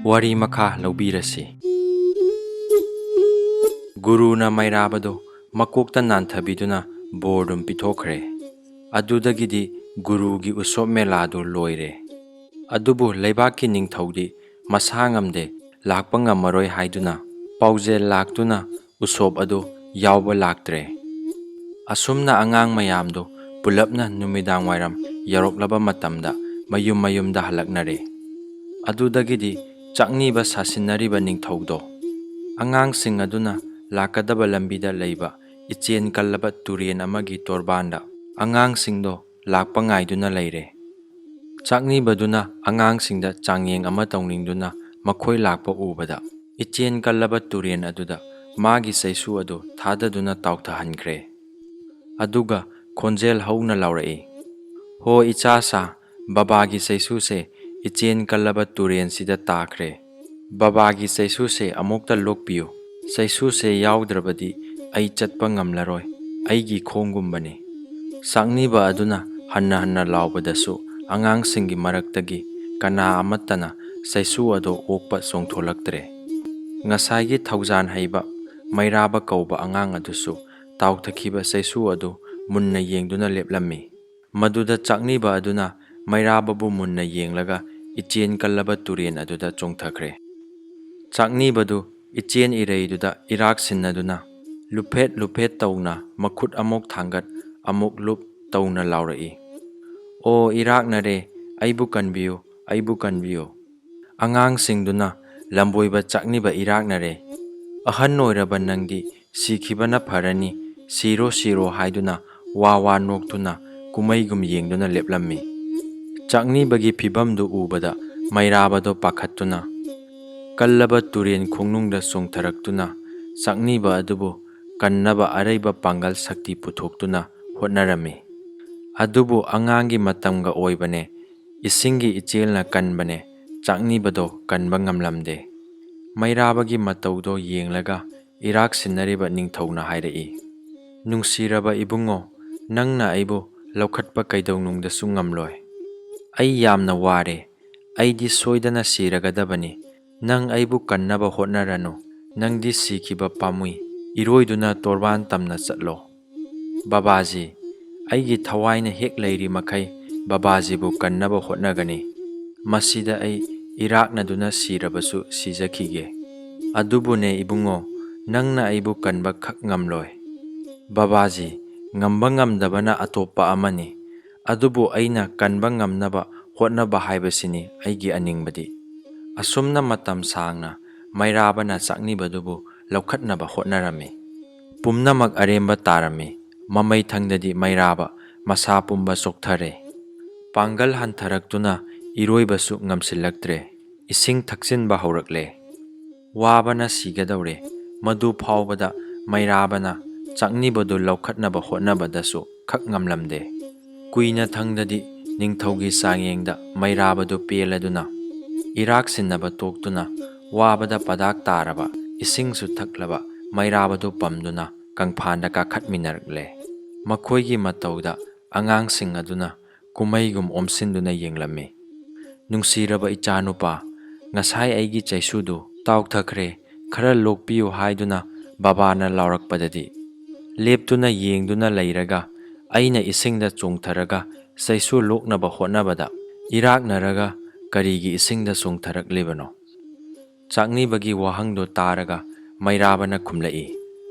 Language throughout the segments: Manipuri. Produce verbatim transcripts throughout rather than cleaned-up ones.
ꯋꯥꯔꯤ ꯃꯈꯥ ꯂꯧꯕꯤꯔꯁꯤ꯫ ꯒꯨꯔꯨꯅ ꯃꯩꯔꯥꯕꯗꯨ ꯃꯀꯣꯛꯇ ꯅꯥꯟꯊꯕꯤꯗꯨꯅ ꯕꯣꯔꯗꯨꯝ ꯄꯤꯊꯣꯛꯈ꯭ꯔꯦ꯫ ꯑꯗꯨꯗꯒꯤꯗꯤ ꯒꯨꯔꯨꯒꯤ ꯎꯁꯣꯞ ꯃꯦꯂꯥꯗꯨ ꯂꯣꯏꯔꯦ꯫ ꯑꯗꯨꯕꯨ ꯂꯩꯕꯥꯛꯀꯤ ꯅꯤꯡꯊꯧꯗꯤ ꯃꯁꯥ ꯉꯝꯗꯦ, ꯂꯥꯛꯄ ꯉꯝꯃꯔꯣꯏ ꯍꯥꯏꯗꯨꯅ ꯄꯥꯎꯖꯦꯜ ꯂꯥꯛꯇꯨꯅ ꯎꯁꯣꯞ ꯑꯗꯨ ꯌꯥꯎꯕ ꯂꯥꯛꯇ꯭ꯔꯦ꯫ ꯑꯁꯨꯝꯅ ꯑꯉꯥꯡ ꯃꯌꯥꯝꯗꯨ ꯄꯨꯂꯞꯅ ꯅꯨꯃꯤꯗꯥꯡ ꯋꯥꯏꯔꯝ ꯌꯧꯔꯛꯂꯕ ꯃꯇꯝꯗ ꯃꯌꯨꯝ ꯃꯌꯨꯝꯗ ꯍꯜꯂꯛꯅꯔꯦ꯫ ꯑꯗꯨꯗꯒꯤꯗꯤ ꯆꯥꯛꯅꯤꯕ ꯁꯥꯁꯤꯟꯅꯔꯤꯕ ꯅꯤꯡꯊꯧꯗꯣ ꯑꯉꯥꯡꯁꯤꯡ ꯑꯗꯨꯅ ꯂꯥꯛꯀꯗꯕ ꯂꯝꯕꯤꯗ ꯂꯩꯕ ꯏꯆꯦꯟ ꯀꯜꯂꯕ ꯇꯨꯔꯦꯟ ꯑꯃꯒꯤ ꯇꯣꯔꯕꯥꯟꯗ ꯑꯉꯥꯡꯁꯤꯡꯗꯣ ꯂꯥꯛꯄ ꯉꯥꯏꯗꯨꯅ ꯂꯩꯔꯦ꯫ ꯆꯥꯛꯅꯤꯕꯗꯨꯅ ꯑꯉꯥꯡꯁꯤꯡꯗ ꯆꯥꯡꯌꯦꯡ ꯑꯃ ꯇꯧꯅꯤꯡꯗꯨꯅ ꯃꯈꯣꯏ ꯂꯥꯛꯄ ꯎꯕꯗ ꯏꯆꯦꯟ ꯀꯜꯂꯕ ꯇꯨꯔꯦꯟ ꯑꯗꯨꯗ ꯃꯥꯒꯤ ꯆꯩꯁꯨ ꯑꯗꯨ ꯊꯥꯗꯗꯨꯅ ꯇꯥꯎꯊꯍꯟꯈ꯭ꯔꯦ꯫ ꯑꯗꯨꯒ ꯈꯣꯟꯖꯦꯜ ꯍꯧꯅ ꯂꯥꯎꯔꯛꯏ, "ꯍꯣ ꯏꯆꯥꯁꯥ, ꯕꯕꯥꯒꯤ ꯆꯩꯁꯨꯁꯦ ꯏꯆꯦꯟ ꯀꯜꯂꯕ ꯇꯨꯔꯦꯟꯁꯤꯗ ꯇꯥꯈ꯭ꯔꯦ꯫ ꯕꯕꯥꯒꯤ ꯆꯩꯁꯨꯁꯦ ꯑꯃꯨꯛꯇ ꯂꯣꯛꯄꯤꯌꯨ꯫ ꯆꯩꯁꯨꯁꯦ ꯌꯥꯎꯗ꯭ꯔꯕꯗꯤ ꯑꯩ ꯆꯠꯄ ꯉꯝꯂꯔꯣꯏ꯫ ꯑꯩꯒꯤ ꯈꯣꯡꯒꯨꯝꯕꯅꯤ꯫" ꯆꯥꯛꯅꯤꯕ ꯑꯗꯨꯅ ꯍꯟꯅ ꯍꯟꯅ ꯂꯥꯎꯕꯗꯁꯨ ꯑꯉꯥꯡꯁꯤꯡꯒꯤ ꯃꯔꯛꯇꯒꯤ ꯀꯅꯥ ꯑꯃꯠꯇꯅ ꯆꯩꯁꯨ ꯑꯗꯨ ꯑꯣꯛꯄ ꯆꯣꯡꯊꯣꯂꯛꯇ꯭ꯔꯦ꯫ ꯉꯁꯥꯏꯒꯤ ꯊꯧꯖꯥꯟ ꯍꯩꯕ ꯃꯩꯔꯥꯕ ꯀꯧꯕ ꯑꯉꯥꯡ ꯑꯗꯨꯁꯨ ꯇꯥꯎꯊꯈꯤꯕ ꯆꯩꯁꯨ ꯑꯗꯨ ꯃꯨꯟꯅ ꯌꯦꯡꯗꯨꯅ ꯂꯦꯞꯂꯝꯃꯤ꯫ ꯃꯗꯨꯗ ꯆꯥꯛꯅꯤꯕ ꯑꯗꯨꯅ ꯃꯩꯔꯥꯕꯕꯨ ꯃꯨꯟꯅ ꯌꯦꯡꯂꯒ ꯏꯆꯦꯟ ꯀꯜꯂꯕ ꯇꯨꯔꯦꯟ ꯑꯗꯨꯗ ꯆꯣꯡꯊꯈ꯭ꯔꯦ꯫ ꯆꯥꯛꯅꯤꯕꯗꯨ ꯏꯆꯦꯟ ꯏꯔꯩꯗꯨꯗ ꯏꯔꯥꯛ ꯁꯤꯟꯅꯗꯨꯅ ꯂꯨꯞꯐꯦꯠ ꯂꯨꯞꯐꯦꯠ ꯇꯧꯅ ꯃꯈꯨꯠ ꯑꯃꯨꯛ ꯊꯥꯡꯒꯠ ꯑꯃꯨꯛ ꯂꯨꯞ ꯇꯧꯅ ꯂꯥꯎꯔꯛꯏ, "ꯑꯣ ꯏꯔꯥꯛꯅꯔꯦ, ꯑꯩꯕꯨ ꯀꯟꯕꯤꯌꯨ, ꯑꯩꯕꯨ ꯀꯟꯕꯤꯌꯨ!" ꯑꯉꯥꯡꯁꯤꯡꯗꯨꯅ ꯂꯝꯕꯣꯏꯕ ꯆꯥꯛꯅꯤꯕ ꯏꯔꯥꯛꯅꯔꯦ꯫ "ꯑꯍꯟ ꯑꯣꯏꯔꯕ ꯅꯪꯗꯤ ꯁꯤꯈꯤꯕꯅ ꯐꯔꯅꯤ, ꯁꯤꯔꯣ ꯁꯤꯔꯣ" ꯍꯥꯏꯗꯨꯅ ꯋꯥ ꯋꯥ ꯅꯣꯛꯇꯨꯅ ꯀꯨꯝꯃꯩꯒꯨꯝ ꯌꯦꯡꯗꯨꯅ ꯂꯦꯞꯂꯝꯃꯤ꯫ ꯆꯥꯛꯅꯤꯕꯒꯤ ꯐꯤꯚꯝꯗꯨ ꯎꯕꯗ ꯃꯩꯔꯥꯕꯗꯣ ꯄꯥꯈꯠꯇꯨꯅ ꯀꯜꯂꯕ ꯇꯨꯔꯦꯟ ꯈꯣꯡꯅꯨꯡꯗ ꯆꯣꯡꯊꯔꯛꯇꯨꯅ ꯆꯥꯛꯅꯤꯕ ꯑꯗꯨꯕꯨ ꯀꯟꯅꯕ ꯑꯔꯩꯕ ꯄꯥꯡꯒꯜ ꯁꯛꯇꯤ ꯄꯨꯊꯣꯛꯇꯨꯅ ꯍꯣꯠꯅꯔꯝꯃꯤ꯫ ꯑꯗꯨꯕꯨ ꯑꯉꯥꯡꯒꯤ ꯃꯇꯝꯒ ꯑꯣꯏꯕꯅꯦ, ꯏꯁꯤꯡꯒꯤ ꯏꯆꯦꯜꯅ ꯀꯟꯕꯅꯦ, ꯆꯥꯛꯅꯤꯕꯗꯣ ꯀꯟꯕ ꯉꯝꯂꯝꯗꯦ꯫ ꯃꯩꯔꯥꯕꯒꯤ ꯃꯇꯧꯗꯣ ꯌꯦꯡꯂꯒ ꯏꯔꯥꯛ ꯁꯤꯟꯅꯔꯤꯕ ꯅꯤꯡꯊꯧꯅ ꯍꯥꯏꯔꯛꯏ, "ꯅꯨꯡꯁꯤꯔꯕ ꯏꯕꯨꯡꯉꯣ, ꯅꯪꯅ ꯑꯩꯕꯨ ꯂꯧꯈꯠꯄ ꯀꯩꯗꯧꯅꯨꯡꯗꯁꯨ ꯉꯝꯂꯣꯏ꯫ ꯑꯩ ꯌꯥꯝꯅ ꯋꯥꯔꯦ꯫ ꯑꯩꯗꯤ ꯁꯣꯏꯗꯅ ꯁꯤꯔꯒꯗꯕꯅꯤ꯫ "ꯅꯪ ꯑꯩꯕꯨ ꯀꯟꯅꯕ ꯍꯣꯠꯅꯔꯅꯨ꯫ ꯅꯪꯗꯤ ꯁꯤꯈꯤꯕ ꯄꯥꯝꯃꯨꯏ꯫ ꯏꯔꯣꯏꯗꯨꯅ ꯇꯣꯔꯕꯥꯟ ꯇꯝꯅ ꯆꯠꯂꯣ꯫" "ꯕꯕꯥꯖꯤ, ꯑꯩꯒꯤ ꯊꯋꯥꯏꯅ ꯍꯦꯛ ꯂꯩꯔꯤ ꯃꯈꯩ ꯕꯕꯥꯖꯤꯕꯨ ꯀꯟꯅꯕ ꯍꯣꯠꯅꯒꯅꯤ꯫ ꯃꯁꯤꯗ ꯑꯩ ꯏꯔꯥꯛꯅꯗꯨꯅ ꯁꯤꯔꯕꯁꯨ ꯁꯤꯖꯈꯤꯒꯦ꯫ ꯑꯗꯨꯕꯨꯅꯦ ꯏꯕꯨꯡꯉꯣ, ꯅꯪꯅ ꯑꯩꯕꯨ ꯀꯟꯕ ꯈꯛ ꯉꯝꯂꯣꯏ꯫" "ꯕꯕꯥꯖꯤ, ꯉꯝꯕ ꯉꯝꯗꯕꯅ ꯑꯇꯣꯞꯄ ꯑꯃꯅꯤ꯫ ꯑꯗꯨꯕꯨ ꯑꯩꯅ ꯀꯟꯕ ꯉꯝꯅꯕ ꯍꯣꯠꯅꯕ ꯍꯥꯏꯕꯁꯤꯅꯤ ꯑꯩꯒꯤ ꯑꯅꯤꯡꯕꯗꯤ꯫" ꯑꯁꯨꯝꯅ ꯃꯇꯝ ꯁꯥꯡꯅ ꯃꯩꯔꯥꯕꯅ ꯆꯥꯛꯅꯤꯕꯗꯨꯕꯨ ꯂꯧꯈꯠꯅꯕ ꯍꯣꯠꯅꯔꯝꯃꯤ꯫ ꯄꯨꯝꯅꯃꯛ ꯑꯔꯦꯝꯕ ꯇꯥꯔꯝꯃꯤ꯫ ꯃꯃꯩ ꯊꯪꯗꯗꯤ ꯃꯩꯔꯥꯕ ꯃꯁꯥ ꯄꯨꯝꯕ ꯆꯣꯛꯊꯔꯦ꯫ ꯄꯥꯡꯒꯜ ꯍꯟꯊꯔꯛꯇꯨꯅ ꯏꯔꯣꯏꯕꯁꯨ ꯉꯝꯁꯤꯜꯂꯛꯇ꯭ꯔꯦ꯫ ꯏꯁꯤꯡ ꯊꯛꯆꯤꯟꯕ ꯍꯧꯔꯛꯂꯦ꯫ ꯋꯥꯕꯅ ꯁꯤꯒꯗꯧꯔꯦ꯫ ꯃꯗꯨ ꯐꯥꯎꯕꯗ ꯃꯩꯔꯥꯕꯅ ꯆꯥꯛꯅꯤꯕꯗꯨ ꯂꯧꯈꯠꯅꯕ ꯍꯣꯠꯅꯕꯗꯁꯨ ꯈꯛ ꯉꯝꯂꯝꯗꯦ꯫ ꯀꯨꯏꯅ ꯊꯪꯗꯗꯤ ꯅꯤꯡꯊꯧꯒꯤ ꯆꯥꯡꯌꯦꯡꯗ ꯃꯩꯔꯥꯕꯗꯨ ꯄꯦꯜꯂꯗꯨꯅ, ꯏꯔꯥꯛ ꯁꯤꯟꯅꯕ ꯇꯣꯛꯇꯨꯅ, ꯋꯥꯕꯗ ꯄꯗꯥꯛ ꯇꯥꯔꯕ, ꯏꯁꯤꯡꯁꯨ ꯊꯛꯂꯕ ꯃꯩꯔꯥꯕꯗꯨ ꯄꯝꯗꯨꯅ ꯀꯪꯐꯥꯟꯗ ꯀꯥꯈꯠꯃꯤꯟꯅꯔꯛꯂꯦ꯫ ꯃꯈꯣꯏꯒꯤ ꯃꯇꯧꯗ ꯑꯉꯥꯡꯁꯤꯡ ꯑꯗꯨꯅ ꯀꯨꯝꯍꯩꯒꯨꯝ ꯑꯣꯝꯁꯤꯟꯗꯨꯅ ꯌꯦꯡꯂꯝꯃꯤ꯫ "ꯅꯨꯡꯁꯤꯔꯕ ꯏꯆꯥꯅꯨꯄꯥ, ꯉꯁꯥꯏ ꯑꯩꯒꯤ ꯆꯩꯁꯨꯗꯨ ꯇꯥꯎꯊꯈ꯭ꯔꯦ, ꯈꯔ ꯂꯣꯛꯄꯤꯌꯨ" ꯍꯥꯏꯗꯨꯅ ꯕꯕꯥꯅ ꯂꯥꯎꯔꯛꯄꯗꯗꯤ, ꯂꯦꯞꯇꯨꯅ ꯌꯦꯡꯗꯨꯅ ꯂꯩꯔꯒ ꯑꯩꯅ ꯏꯁꯤꯡꯗ ꯆꯣꯡꯊꯔꯒ ꯆꯩꯁꯨ ꯂꯣꯛꯅꯕ ꯍꯣꯠꯅꯕꯗ, ꯏꯔꯥꯛꯅꯔꯒ ꯀꯔꯤꯒꯤ ꯏꯁꯤꯡꯗ ꯆꯣꯡꯊꯔꯛꯂꯤꯕꯅꯣ? ꯆꯥꯛꯅꯤꯕꯒꯤ ꯋꯥꯍꯪꯗꯨ ꯇꯥꯔꯒ ꯃꯩꯔꯥꯕꯅ ꯈꯨꯝꯂꯛꯏ,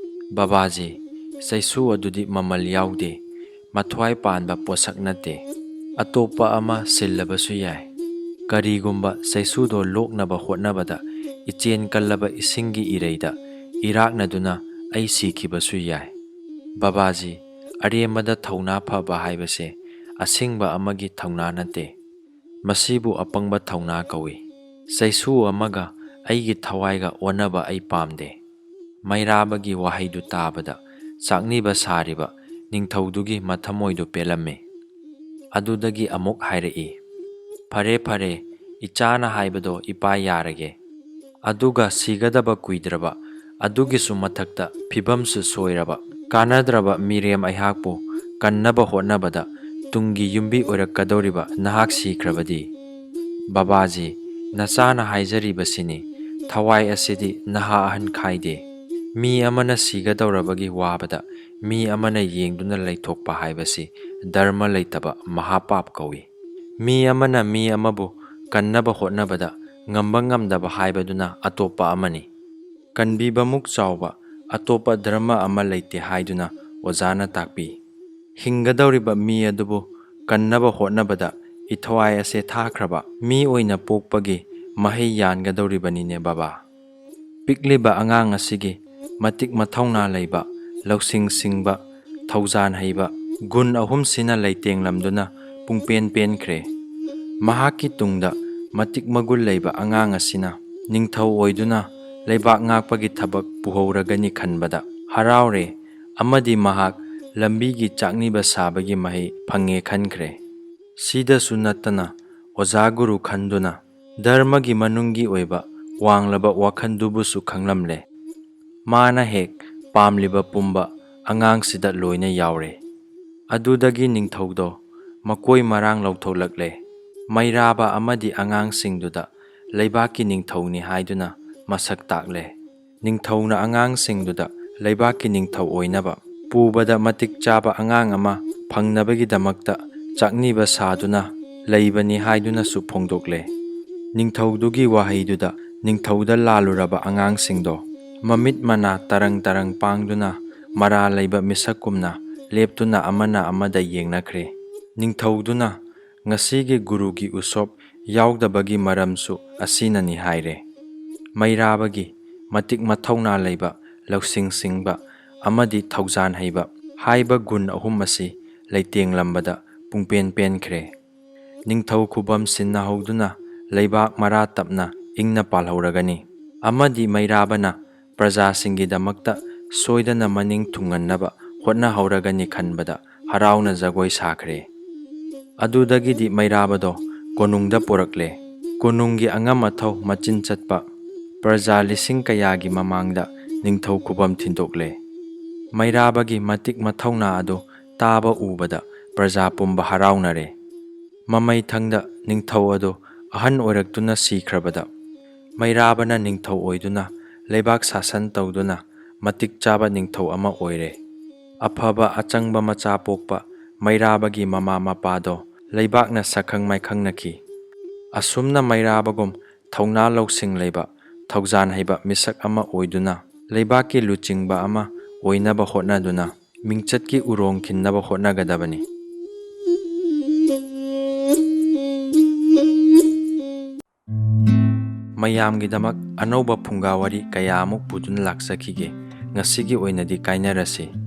"ꯕꯕꯥꯖꯤ, ꯆꯩꯁꯨ ꯑꯗꯨꯗꯤ ꯃꯃꯜ ꯌꯥꯎꯗꯦ, ꯃꯊ꯭ꯋꯥꯏ ꯄꯥꯟꯕ ꯄꯣꯠꯁꯛ ꯅꯠꯇꯦ꯫ ꯑꯇꯣꯞꯄ ꯑꯃ ꯁꯤꯜꯂꯕꯁꯨ ꯌꯥꯏ꯫ ꯀꯔꯤꯒꯨꯝꯕ ꯆꯩꯁꯨꯗꯣ ꯂꯣꯛꯅꯕ ꯍꯣꯠꯅꯕꯗ ꯏꯆꯦꯟ ꯀꯜꯂꯕ ꯏꯁꯤꯡꯒꯤ ꯏꯔꯩꯗ ꯏꯔꯥꯛꯅꯗꯨꯅ ꯑꯩ ꯁꯤꯈꯤꯕꯁꯨ ꯌꯥꯏ꯫ ꯕꯕꯥꯖꯤ, ꯑꯔꯦꯝꯕꯗ ꯊꯧꯅꯥ ꯐꯕ ꯍꯥꯏꯕꯁꯦ ꯑꯁꯤꯡꯕ ꯑꯃꯒꯤ ꯊꯧꯅꯥ ꯅꯠꯇꯦ꯫ ꯃꯁꯤꯕꯨ ꯑꯄꯪꯕ ꯊꯧꯅꯥ ꯀꯧꯏ꯫ ꯆꯩꯁꯨ ꯑꯃꯒ ꯑꯩꯒꯤ ꯊꯋꯥꯏꯒ ꯑꯣꯟꯅꯕ ꯑꯩ ꯄꯥꯝꯗꯦ꯫" ꯃꯩꯔꯥꯕꯒꯤ ꯋꯥꯍꯩꯗꯨ ꯇꯥꯕꯗ ꯆꯥꯛꯅꯤꯕ ꯁꯥꯔꯤꯕ ꯅꯤꯡꯊꯧꯗꯨꯒꯤ ꯃꯊꯃꯣꯏꯗꯨ ꯄꯦꯜꯂꯝꯃꯤ꯫ ꯑꯗꯨꯗꯒꯤ ꯑꯃꯨꯛ ꯍꯥꯏꯔꯛꯏ, "ꯐꯔꯦ, ꯐꯔꯦ, ꯏꯆꯥꯅ ꯍꯥꯏꯕꯗꯣ ꯏꯄꯥ ꯌꯥꯔꯒꯦ꯫ ꯑꯗꯨꯒ ꯁꯤꯒꯗꯕ ꯀꯨꯏꯗ꯭ꯔꯕ, ꯑꯗꯨꯒꯤꯁꯨ ꯃꯊꯛꯇ ꯐꯤꯕꯝꯁꯨ ꯁꯣꯏꯔꯕ, ꯀꯥꯟꯅꯗ꯭ꯔꯕ ꯃꯤꯔꯦꯝ ꯑꯩꯍꯥꯛꯄꯨ ꯀꯟꯅꯕ ꯍꯣꯠꯅꯕꯗ ꯇꯨꯡꯒꯤ ꯌꯨꯝꯕꯤ ꯑꯣꯏꯔꯛꯀꯗꯧꯔꯤꯕ ꯅꯍꯥꯛ ꯁꯤꯈ꯭ꯔꯕꯗꯤ? ꯕꯕꯥꯖꯤ, ꯅꯆꯥꯅ ꯍꯥꯏꯖꯔꯤꯕꯁꯤꯅꯤ, ꯊꯋꯥꯏ ꯑꯁꯤꯗꯤ ꯅꯍꯥ ꯑꯍꯟ ꯈꯥꯏꯗꯦ꯫ ꯃꯤ ꯑꯃꯅ ꯁꯤꯒꯗꯧꯔꯕꯒꯤ ꯋꯥꯕꯗ ꯃꯤ ꯑꯃꯅ ꯌꯦꯡꯗꯨꯅ ꯂꯩꯊꯣꯛꯄ ꯍꯥꯏꯕꯁꯤ ꯙꯔꯃ ꯂꯩꯇꯕ ꯃꯍꯥꯄꯥꯞ ꯀꯧꯏ꯫ ꯃꯤ ꯑꯃꯅ ꯃꯤ ꯑꯃꯕꯨ ꯀꯟꯅꯕ ꯍꯣꯠꯅꯕꯗ ꯉꯝꯕ ꯉꯝꯗꯕ ꯍꯥꯏꯕꯗꯨꯅ ꯑꯇꯣꯞꯄ ꯑꯃꯅꯤ꯫ ꯀꯟꯕꯤꯕꯃꯨꯛ ꯆꯥꯎꯕ ꯑꯇꯣꯞꯄ ꯙꯔꯃ ꯑꯃ ꯂꯩꯇꯦ ꯍꯥꯏꯗꯨꯅ ꯑꯣꯖꯥꯅ ꯇꯥꯛꯄꯤ꯫ ꯍꯤꯡꯒꯗꯧꯔꯤꯕ ꯃꯤ ꯑꯗꯨꯕꯨ ꯀꯟꯅꯕ ꯍꯣꯠꯅꯕꯗ ꯏꯊꯋꯥꯏ ꯑꯁꯦ ꯊꯥꯈ꯭ꯔꯕ ꯃꯤ ꯑꯣꯏꯅ ꯄꯣꯛꯄꯒꯤ ꯃꯍꯩ ꯌꯥꯟꯒꯗꯧꯔꯤꯕꯅꯤꯅꯦ ꯕꯕꯥ꯫ ꯄꯤꯛꯂꯤꯕ ꯑꯉꯥꯡ ꯑꯁꯤꯒꯤ ꯃꯇꯤꯛ ꯃꯊꯧꯅꯥ ꯂꯩꯕ, ꯂꯧꯁꯤꯡ ꯁꯤꯡꯕ, ꯊꯧꯖꯥꯟ ꯍꯩꯕ ꯒꯨꯟ ꯑꯍꯨꯝꯁꯤꯅ ꯂꯩꯇꯦꯡꯂꯝꯗꯨꯅ ꯄꯨꯡꯄꯦꯟ ꯄꯦꯟꯈ꯭ꯔꯦ꯫ ꯃꯍꯥꯛꯀꯤ ꯇꯨꯡꯗ ꯃꯇꯤꯛ ꯃꯒꯨꯟ ꯂꯩꯕ ꯑꯉꯥꯡ ꯑꯁꯤꯅ ꯅꯤꯡꯊꯧ ꯑꯣꯏꯗꯨꯅ ꯂꯩꯕꯥꯛ ꯉꯥꯛꯄꯒꯤ ꯊꯕꯛ ꯄꯨꯍꯧꯔꯒꯅꯤ ꯈꯟꯕꯗ ꯍꯔꯥꯎꯔꯦ ꯑꯃꯗꯤ ꯃꯍꯥꯛ ꯂꯝꯕꯤꯒꯤ ꯆꯥꯛꯅꯤꯕ ꯁꯥꯕꯒꯤ ꯃꯍꯩ ꯐꯪꯉꯦ ꯈꯟꯈ꯭ꯔꯦ꯫ ꯁꯤꯗꯁꯨ ꯅꯠꯇꯅ ꯑꯣꯖꯥ ꯒꯨꯔꯨ ꯈꯟꯗꯨꯅ ꯙꯔꯃꯒꯤ ꯃꯅꯨꯡꯒꯤ ꯑꯣꯏꯕ ꯋꯥꯡꯂꯕ ꯋꯥꯈꯜꯗꯨꯕꯨꯁꯨ ꯈꯪꯂꯝꯂꯦ꯫ ꯃꯥꯅ ꯍꯦꯛ ꯄꯥꯝꯂꯤꯕ ꯄꯨꯝꯕ ꯑꯉꯥꯡꯁꯤꯗ ꯂꯣꯏꯅ ꯌꯥꯎꯔꯦ꯫ ꯑꯗꯨꯗꯒꯤ ꯅꯤꯡꯊꯧꯗꯣ ꯃꯀꯣꯏ ꯃꯔꯥꯡ ꯂꯧꯊꯣꯛꯂꯛꯂꯦ꯫ ꯃꯩꯔꯥꯕ ꯑꯃꯗꯤ ꯑꯉꯥꯡꯁꯤꯡꯗꯨꯗ ꯂꯩꯕꯥꯛꯀꯤ ꯅꯤꯡꯊꯧꯅꯤ ꯍꯥꯏꯗꯨꯅ ꯃꯁꯛ ꯇꯥꯛꯂꯦ꯫ ꯅꯤꯡꯊꯧꯅ ꯑꯉꯥꯡꯁꯤꯡꯗꯨꯗ ꯂꯩꯕꯥꯛꯀꯤ ꯅꯤꯡꯊꯧ ꯑꯣꯏꯅꯕ ꯄꯨꯕꯗ ꯃꯇꯤꯛ ꯆꯥꯕ ꯑꯉꯥꯡ ꯑꯃ ꯐꯪꯅꯕꯒꯤꯗꯃꯛꯇ ꯆꯥꯛꯅꯤꯕ ꯁꯥꯗꯨꯅ ꯂꯩꯕꯅꯤ ꯍꯥꯏꯗꯨꯅꯁꯨ ꯐꯣꯡꯗꯣꯛꯂꯦ꯫ ꯅꯤꯡꯊꯧꯗꯨꯒꯤ ꯋꯥꯍꯩꯗꯨꯗ ꯅꯤꯡꯊꯧꯗ ꯂꯥꯜꯂꯨꯔꯕ ꯑꯉꯥꯡꯁꯤꯡꯗꯣ ꯃꯃꯤꯠ ꯃꯅꯥ ꯇꯔꯪ ꯇꯔꯪ ꯄꯥꯡꯗꯨꯅ ꯃꯔꯥ ꯂꯩꯕ ꯃꯤꯁꯛꯀꯨꯝꯅ ꯂꯦꯞꯇꯨꯅ ꯑꯃꯅ ꯑꯃꯗ ꯌꯦꯡꯅꯈ꯭ꯔꯦ꯫ ꯅꯤꯡꯊꯧꯗꯨꯅ ꯉꯁꯤꯒꯤ ꯒꯨꯔꯨꯒꯤ ꯎꯁꯣꯞ ꯌꯥꯎꯗꯕꯒꯤ ꯃꯔꯝꯁꯨ ꯑꯁꯤꯅꯅꯤ ꯍꯥꯏꯔꯦ꯫ ꯃꯩꯔꯥꯕꯒꯤ ꯃꯇꯤꯛ ꯃꯊꯧꯅꯥ ꯂꯩꯕ, ꯂꯧꯁꯤꯡ ꯁꯤꯡꯕ ꯑꯃꯗꯤ ꯊꯧꯖꯥꯟ ꯍꯩꯕ ꯍꯥꯏꯕ ꯒꯨꯟ ꯑꯍꯨꯝ ꯑꯁꯤ ꯂꯩꯇꯦꯡꯂꯝꯕꯗ ꯄꯨꯡꯄꯦꯟ ꯄꯦꯟꯈ꯭ꯔꯦ꯫ ꯅꯤꯡꯊꯧ ꯈꯨꯕꯝ ꯁꯤꯟꯅꯍꯧꯗꯨꯅ ꯂꯩꯕꯥꯛ ꯃꯔꯥ ꯇꯞꯅ ꯏꯪꯅ ꯄꯥꯜꯍꯧꯔꯒꯅꯤ ꯑꯃꯗꯤ ꯃꯩꯔꯥꯕꯅ ꯄ꯭ꯔꯖꯥꯁꯤꯡꯒꯤꯗꯃꯛꯇ ꯁꯣꯏꯗꯅ ꯃꯅꯤꯡ ꯊꯨꯡꯍꯟꯅꯕ ꯍꯣꯠꯅꯍꯧꯔꯒꯅꯤ ꯈꯟꯕꯗ ꯍꯔꯥꯎꯅ ꯖꯒꯣꯏ ꯁꯥꯈ꯭ꯔꯦ꯫ ꯑꯗꯨꯗꯒꯤꯗꯤ ꯃꯩꯔꯥꯕꯗꯣ ꯀꯣꯅꯨꯡꯗ ꯄꯨꯔꯛꯂꯦ꯫ ꯀꯣꯅꯨꯡꯒꯤ ꯑꯉꯝ ꯑꯊꯧ ꯃꯆꯤꯟ ꯆꯠꯄ ꯄ꯭ꯔꯖꯥ ꯂꯤꯁꯤꯡ ꯀꯌꯥꯒꯤ ꯃꯃꯥꯡꯗ ꯅꯤꯡꯊꯧ ꯈꯨꯕꯝ ꯊꯤꯟꯗꯣꯛꯂꯦ꯫ ꯃꯩꯔꯥꯕꯒꯤ ꯃꯇꯤꯛ ꯃꯊꯧꯅꯥ ꯑꯗꯨ ꯇꯥꯕ ꯎꯕꯗ ꯄ꯭ꯔꯖꯥ ꯄꯨꯝꯕ ꯍꯔꯥꯎꯅꯔꯦ꯫ ꯃꯃꯩꯊꯪꯗ ꯅꯤꯡꯊꯧ ꯑꯗꯨ ꯑꯍꯟ ꯑꯣꯏꯔꯛꯇꯨꯅ ꯁꯤꯈ꯭ꯔꯕꯗ ꯃꯩꯔꯥꯕꯅ ꯅꯤꯡꯊꯧ ꯑꯣꯏꯗꯨꯅ ꯂꯩꯕꯥꯛ ꯁꯥꯁꯟ ꯇꯧꯗꯨꯅ ꯃꯇꯤꯛ ꯆꯥꯕ ꯅꯤꯡꯊꯧ ꯑꯃ ꯑꯣꯏꯔꯦ꯫ ꯑꯐꯕ ꯑꯆꯪꯕ ꯃꯆꯥ ꯄꯣꯛꯄ ꯃꯩꯔꯥꯕꯒꯤ ꯃꯃꯥ ꯃꯄꯥꯗꯣ ꯂꯩꯕꯥꯛꯅ ꯁꯛꯈꯪ ꯃꯥꯏꯈꯪꯅꯈꯤ꯫ ꯑꯁꯨꯝꯅ ꯃꯩꯔꯥꯕꯒꯨꯝ ꯊꯧꯅꯥ ꯂꯧꯁꯤꯡ ꯂꯩꯕ, ꯊꯧꯖꯥꯟ ꯍꯩꯕ ꯃꯤꯁꯛ ꯑꯃ ꯑꯣꯏꯗꯨꯅ ꯂꯩꯕꯥꯛꯀꯤ ꯂꯨꯆꯤꯡꯕ ꯑꯃ ꯑꯣꯏꯅꯕ ꯍꯣꯠꯅꯗꯨꯅ ꯃꯤꯡꯆꯠꯀꯤ ꯎꯔꯣꯡ ꯈꯤꯟꯅꯕ ꯍꯣꯠꯅꯒꯗꯕꯅꯤ꯫ ꯃꯌꯥꯝꯒꯤꯗꯃꯛ ꯑꯅꯧꯕ ꯐꯨꯡꯒꯥ ꯋꯥꯔꯤ ꯀꯌꯥ ꯑꯃꯨꯛ ꯄꯨꯗꯨꯅ ꯂꯥꯛꯆꯈꯤꯒꯦ꯫ ꯉꯁꯤꯒꯤ ꯑꯣꯏꯅꯗꯤ ꯀꯥꯏꯅꯔꯁꯤ꯫